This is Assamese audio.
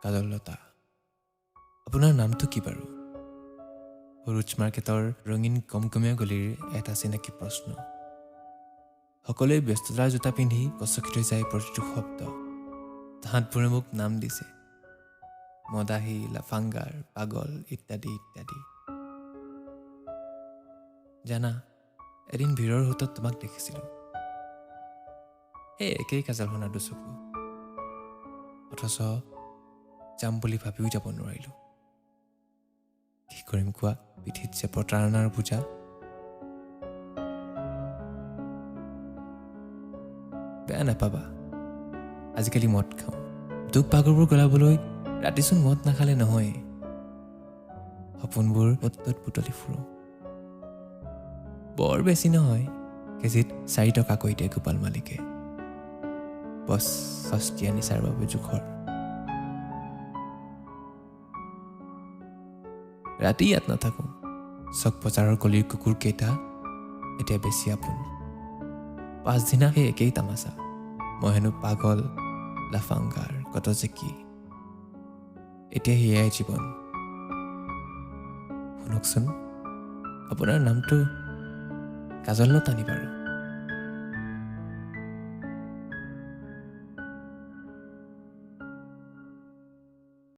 কাজললতা, আপোনাৰ নামটো কি বাৰু? সৰুজ মাৰ্কেটৰ ৰঙীন কমকমীয়া গলিৰ এটা চিনাকি প্ৰশ্ন। সকলোৱে ব্যস্ততাৰ জোতা পিন্ধি গচকি থৈ যায় প্ৰতিটো শব্দ। তাহাঁতবোৰে মোক নাম দিছে, মদাহী, লাফাংগাৰ, পাগল ইত্যাদি ইত্যাদি। জানা, এদিন ভিৰৰ সোঁতত তোমাক দেখিছিলোঁ, সেই একেই কাজল সনা দুচকু। অথচ যাম বুলি ভাবিও যাব নোৱাৰিলোঁ। কি কৰিম কোৱা, পিঠিত যে প্ৰতাৰণাৰ বোজা। বেয়া নাপাবা, আজিকালি মদ খাওঁ। দুখ ভাগৰবোৰ গলাবলৈ ৰাতিচোন মদ নাখালে নহয়। সপোনবোৰ অ'ত ত'ত বুটলি ফুৰোঁ। বৰ বেছি নহয়, কেজিত 4 টকাকৈ দিয়ে গোপাল মালিকে। বছ, সস্তীয়া নিচাৰ বাবে জোখৰ। ৰাতি ইয়াত নাথাকোঁ। চক বজাৰৰ গলিৰ কুকুৰকেইটা এতিয়া বেছি আপোন। পাছদিনা সেই একেই তামাচা। মই হেনো পাগল, লাফাংগাৰ, কত যে কি। এতিয়া সেয়াই জীৱন। শুনকচোন, আপোনাৰ নামটো কাজললতা নি বাৰু?